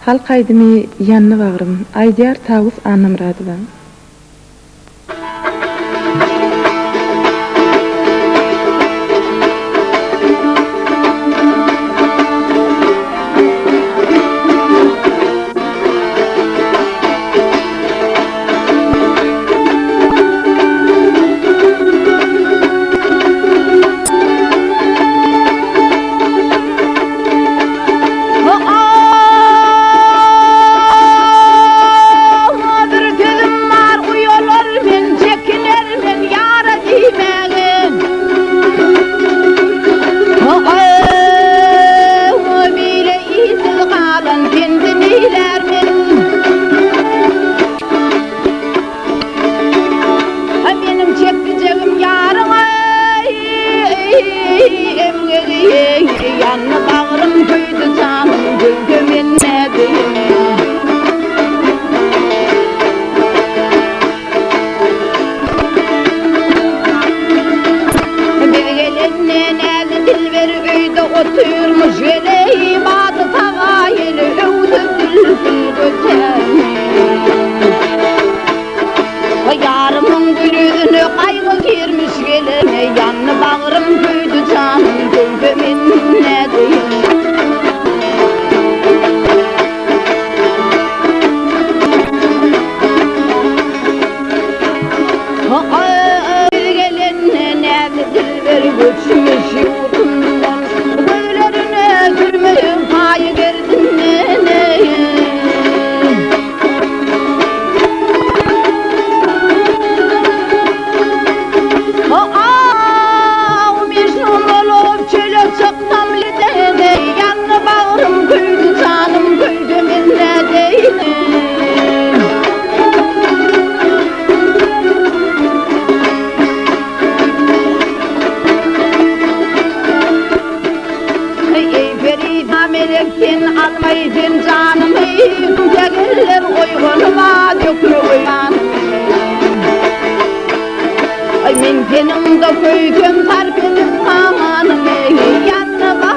Halk aýdymy Ýandy bagrym, aýdýar Tawus Annamyradowa. Bir sözüm bar uýalar men çekiner men ýara diýmäge. Bile ilsiz galan pendi neýlär men. Meniň çekijegim ýaryň emgegi Ýandy bagrym köýdi janym köýse men nädeýin. Biz gelende näzli dilber öýde otyrmyş Geleý bady saba ýeli öwsüp zülpün götermiş. Ýarymyň gül ýüzüne gaýgy girmiş Gelene ýandy bagrym köýdi janym köýse men nädeýin. Biz gelende näzli dilber göçmüş ýurdundan, Gözlerine sürme paýy gerdinden. Aw, Mejnun bolup çöle çyksam lidene, Ýandy bagrym köýdi janym köýdi men nädeýin. Eý perida melek sen almaý sen janymy, Tegeller oýganyma dökme ganymy. Aý men seniňde köýsem sarp edip ganymy, Ýandy.